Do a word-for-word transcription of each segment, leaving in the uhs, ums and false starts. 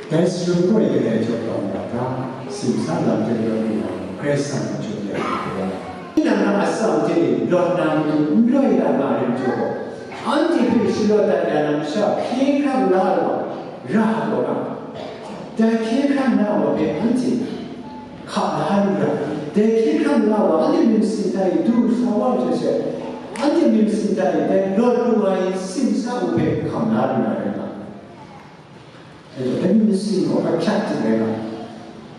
Dai shaloi gaw, galai jaw tawn wa ga, simsa lam hte lawt lu ai, Karai Kasang a jaw ya ai. Nang a atsam hte lawt na matu n loi la nga ai majaw gaw, anhte hpe shalawt dat ya na masha hkye hkrang la ai wa, ra ai wa ga, dai hkye hkrang na ai wa hpe anhte hkap la lu ra, dai hkye hkrang na wa, anhte myit masin hta e du sa wa ai hte she, anhte myit masin hta e dai lawt lu ai simsa hpe hkam la lu na rai nga. Dai myit masin gaw ahkyak hte rai nga.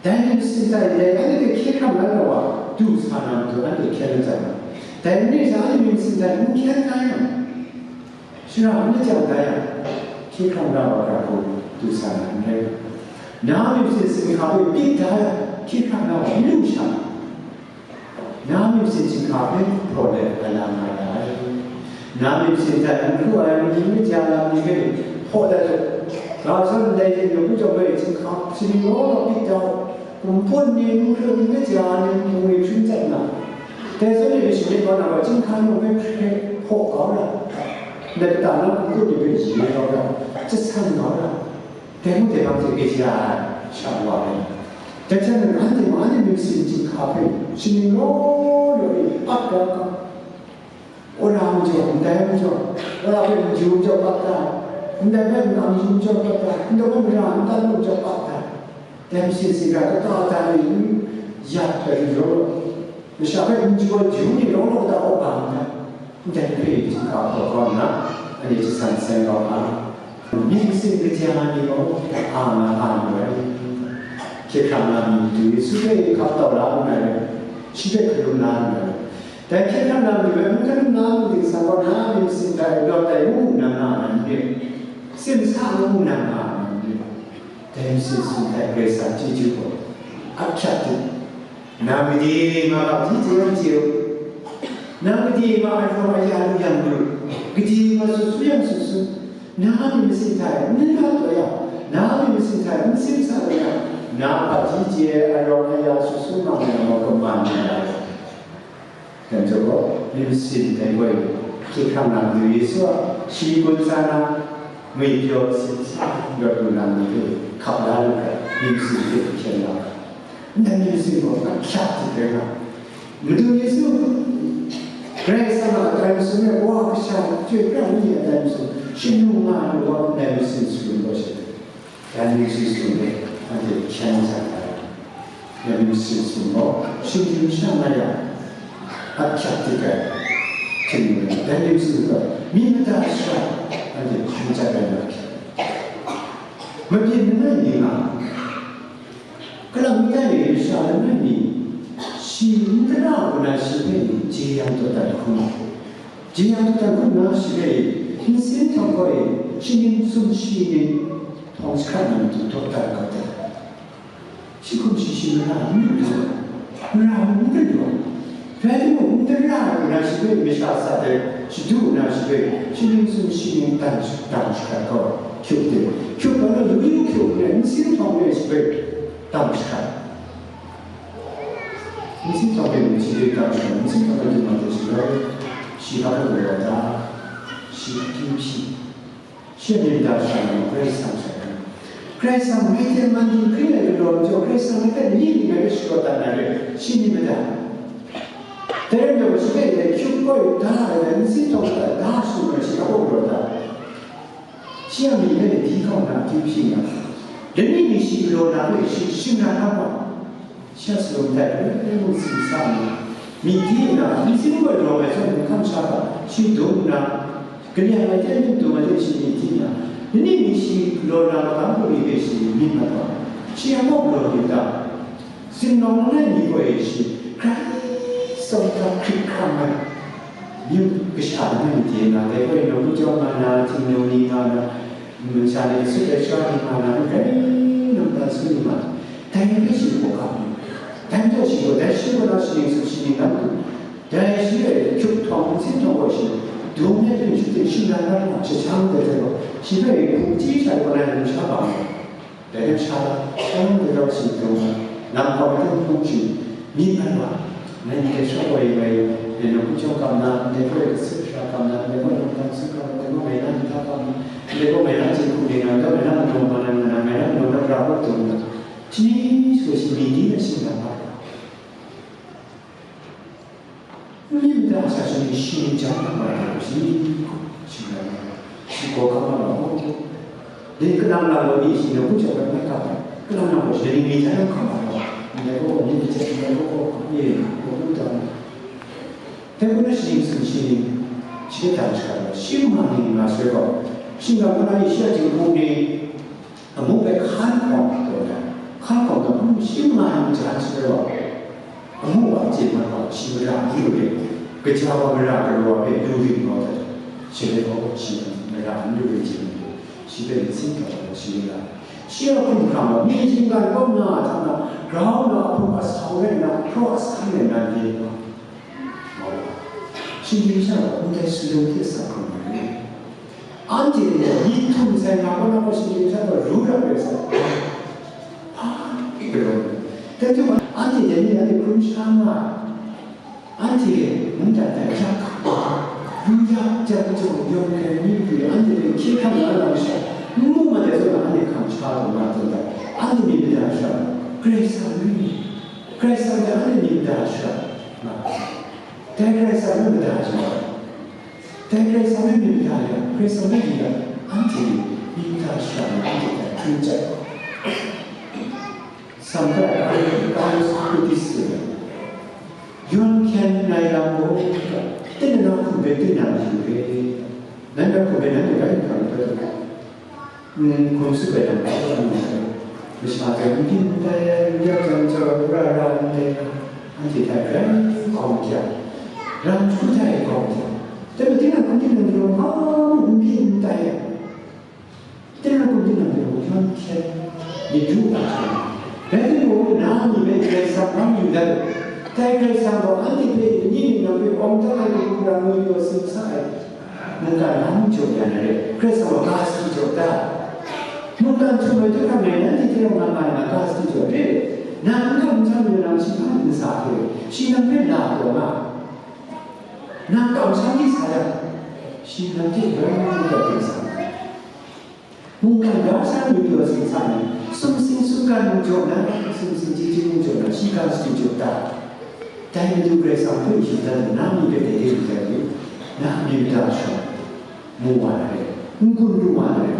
Dai myit masin hta e dai anhte hkye hkrang la lu wa, du sa na matu anhte hkyen mat ai. Dai n rai sa, anhte myit masin hta e n hkyen da yang, shara n lajang da yang, hkye hkrang la wa hkra hku du sa na n rai. Na myit masin hta hpe pyi da yang, hkye hkrang la wa n lu sha, na myit masin hta hpe hpaw let a la nga ra ai. Na myit masin hta n hkru ai ni, myit ya lam ni hpe hpaw let, ga zawn ndai hte nawku jawng bai chyinghka, sini law law pyi da, kumpun ni, n hkru ni, myit ya ni, hpung ni hkring tsat nga, dai zawn ni hpe shanit kau na gaw, chyinghka yawng hpe hkre hpaw kau ra, nat kata na kumpun ni hpe ye kau ra, chyatsan kau ra, dai mung dai hpang hte kaja ai sha wa ai. Dai hte mung, anhte mung anhte myit masin chyinghka hpe shaning law law e ap da ga, wora majaw, ndai majaw, wora hpe nju majaw ap da, ndai hpe nang yu majaw ap da, ndai hpe mara ntan majaw ap da, dai myit masin hta kata kata ni n yat ai yu jaw, masha hpe n ju ai ju ni law law kata kaw bang ai. Ndai hpe chyinghka hpaw kau nna, anhte chyatsan seng kau ai. Myit masin kaja ni gaw a nga a lu ai. Hkye hkrang na matu Yesu hpe hkap tau la lu na rai, shi hpe hkalum la lu na rai. Dai hkye hkrang na matu hpe n hkalum na matu ting sa gaw, na myit masin hta e lawt ai ngu nna nga ai n rit, simsa ngu nna nga ai n rit. Dai myit masin hta e Karai Kasang chyeju gaw ahkyak hte, nang gade ma hpaji chye yang chye u, nang gade ma arawng aya lu yang lu, gade ma sut su yang sut su, na myit masin hta e n lawt taw yang, na myit masin hta e n simsa taw yang, na hpaji chye ai arawng aya sut su mang ai gaw, kaman lu na rai. Dai majaw gaw, myit masin dai gaw, hkye hkrang na matu Yesu a shi gun sa na, ngwipyaw simsa lawt lu na matu hpe hkap la lu hkra, myit masin hte hkyen la ai. Ndai myit masin gaw ahkyak hte rai nga. Madu Yesu, Karai Kasang a karai masum e, Wa kasha chyoi pra ai ni a tai masum, shanung nga ai wa ndai myit masin shalun gaw she, dai myit masin shalun e, anhte hkyen mat ai. Dai myit masin shalun gaw, shinggyim sha nga yang, ahkyak dik ai. Htingnu, dai myit masin gaw, myi mada shara, anhte hkyen mat ai na hkyen. Mabyin langai mi nga, Kalang mi ai masha langai mi, shi n tara ai kaw na shi hpe ni jeyang taw dat hkrum ai. Jeyang taw dat hkrum na shi hpe ni, nsin htawng gaw e, shi ning sumshi ning htawng jahkrat na matu taw dat kau dat ai. Shi hkum shi shi mara n lu ai, mara n lu ai. Rai timung, n tara ai kaw na shi hpe masha atsat ai, shadu na shi hpe, shi ning sumshi ning dang, dang shahkrat gaw, hkyup de. Hkyup gaw na, yu yu hkyup de, nsin htawng de shi hpe dang shahkrat. Nsin htawng de mung shi hpe dang shahkrat, nsin htawng de mung shi hpe, shi hpa hkra galaw da, shi akyu hpyi. Shi a myit mada shara gaw Karai Kasang sai ai. Karai Kasang mai hte man hte hkring ai galaw majaw, Karai Kasang mai hte ni myit ngai hpe shakawn dat na re, shi myit mada. Dai rai nna, shi hpe ndai hkyup kawyu da ai, nsin htawng hta da shangun ai shi hpa galaw da. Shi a myit hpe di kau nna akyu hpyi nga, lani mi shi galaw na hpe shi shingran na gaw, Shi a salum hta e, n mu si sa nna, myi di nna, nsin gaw rawng ai zawn, hkam sha hta shi dum nna, kalyan ai hte n dum ai hte shi myi di nna, lani mi shi galaw na magam bungli hpe shi myit mat wa, shi a mawk galaw myit ta? Sinlawng langai mi gaw e shi hkrai tsawm hta hkrit hkram ai, yu kasha langai mi de nga, dai gaw e nawku chyawm nga na, htingnu ni nga na, Masha ni sut ai sha ni nga na, grai nang dan sung ni ma, dai hpe shi hpaw ga mu. Dai majaw shi gaw, dai shi kaw na shi ning sumshi ning nga mu. Dai shi e hkyup htawng, nsin htawng gaw shi, dum ai hpring shut ting shingran na lam shajang dai hte gaw, shi hpe hpung chyi sha ai kaw na ning sha bang ai. Dai hte sha, sha nang dai gaw shi dum ai, lam hkawm ai hpung shi, myit mat wa, ngai ndai sha gaw e ngai, Nang hku chyawm kam na, ndai gaw e, kasi hkra kam na, ndai gaw nang hpang su kam na, ndai gaw mai na, nta kam na, ndai gaw mai na, jinghku ning na, ndai mai na, manaw ma na, nga na, mai na, manaw na, ra gaw dung na. Shi ni, shi ni, shi ni, shi ni, shi ni, N myit mada sha shi ni, shi ni jang na ma ai hku shi, shi na ma, shi gaw hkam ma gaw, dai kanang lang gaw ni shi na hku jang na mai hkam ai, kanang lang gaw shi ni mi jang na hkam ma gaw, ndai gaw ni mi jang, ndai gaw gaw ni gaw hkam da. Dai gaw na shi ni, shi ni, shi ni dang sha gaw, shi ma ni nga sai gaw, shi nga gaw na ni shi a jinghku ni, Amu hpe hkan hkawm taw na, hkan hkawm taw, amu shi nga ai myit hta n sharai wa, amu wa chye mat wa, shi mara n lu ring, kaja wa mara galaw wa hpe lu ring kau dat, shaloi gaw shi mara n lu ring chye mat ai, shi hpe myit sin taw ai, shi ring nga ai. Shi a hkumhkrang gaw, myi htinggan kau nga ai hta na, grau na, ahpung asau rai nna, hpraw asan rai nna, byin nga ai. Shinggyim sha gaw ndai shaloi hte sa hkrum ai. Anhte e myi htum sai nga gaw, na gaw shinggyim sha gaw ru ra ai sai, hpa galaw ai. Dai hte mung, anhte dai ni anhte hkrum sha nga ai. Anhte mungdan hta yak hkam, ru yak, jan jaw, yawng hkrai mi matu e anhte hpe hkye hkrang la na masha, n mu mat ai zawn, anhte hkam sha taw nga ai zawn, anhte myit mada sha, Karai Kasang rai. Karai Kasang hpe anhte myit mada sha nga ai. Dai Karai Kasang hpe mada sha, dai Karai Kasang hpe myit mada yang, Karai Kasang hpe yu yang, anhte myit mada sha nga, anhte hpe hkring chyai. Samhkra Kairos Kutis, yawn hkyen ai lam gaw, tinang hkum hpe tinang yu re. Nanhte hkum hpe nanhte rai hkam hpe, N hkum tsup ai lam hkra n rai, masha hpe n byin ndai ai, n yak jan jau ai, n ra ra ndai ai, anhte hta grai gawng hkya, ram hkru hta e gawng hkya, dai majaw tinang hkum tinang yawng hpa mung n byin ndai ai, tinang hkum tinang yawng yawn hkyen myit ru ai hte, rai timung, na a myi hpe Karai Kasang hpang yu dat u, dai Karai Kasang gaw anhte hpe ning nang hpe awng dan ai hku, hku ram ngwi yaw sin sa ai. Mungkan hpa mung jaw ya na re, Karai Kasang gaw ga sadi jaw da. Mungkan htum ai hte hkran rai, nanhte hte rau nga nga ai na ga sadi jaw re. Nang n kam n sham yu na, shi hpa n sa hte, shi nang hpe la taw nga, nang kamsham di sa yang, shi nang hte rau n dat hte sa. Mungkan ga sha myit yaw sin sa ai, sumsing sumgan mung jaw na, sumsing chyeju mung jaw na, shi ga sadi jaw da. Dai Madu Karai Kasang hpe yu dat, na myit hpe dai de yu dat u, na myit mada sha mu wa na re, n gun lu wa na re.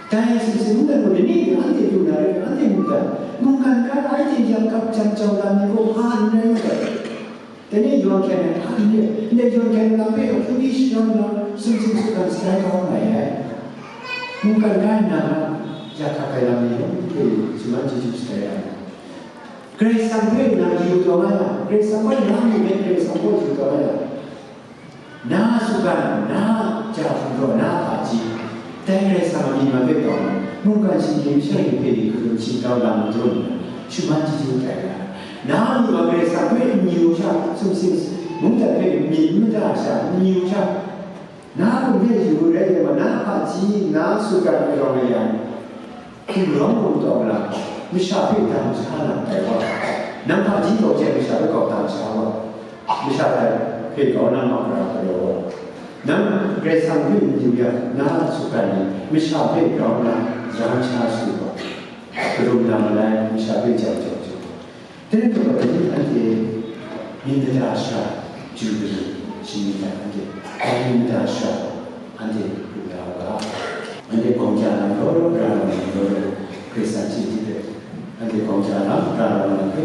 Dai sumsing mungdan gaw ni ni anhte lu na re, anhte mu dat, mungkan ga na anhte yak kap jan jau lam ni gaw hpa n rai nga ai. Dai ni yawn hkyen ai hpa n re, ndai yawn hkyen ai lam hpe ahkyu di sharawng nna, sumsing sumgan sharai kau nga ai. Mungkan ga nna, ya hkak ai lam ni yawng hpe shaman chyeju sharai ai. Karai Kasang hpe nang yu taw nga yang, Karai Kasang hpe nang myit hpe Karai Kasang hpe yu taw nga yang, na sumgan, na ja hpung daw, na hpaji, dai Karai Kasang a myit man hpe taw nna, mungkan shinggyim sha ni hpe ni hkrum shingtau lam madun nna, shaman chyeju tai nga ai. Na a myit wa Karai Kasang hpe n yu sha, sumsing mungdan hpe myit n mada sha, n yu sha, na a hkum hpe yu rai yang gaw, na a hpaji, na a sumgan galaw nga yang, hkum rawng hkum taw na, masha hpe dang sha na tai wa, nang hpaji gaw hte masha hpe gaw dang sha wa, masha hpe gaw na makara galaw wa, nang Karai Kasang hpe n yu yang, na a sumgan ni masha hpe grau nna, yang sha su wa, karum na malai masha hpe jau jau jau. Dai gaw, dai ni anhte myit mada sha ju matu, shinggyim hta anhte dai myit mada sha anhte lu la u ga. Anhte gawng ja lam law law, ra lam law law, Karai Kasang chyeju hpe, anhte gawng ja lam, ra lam hpe,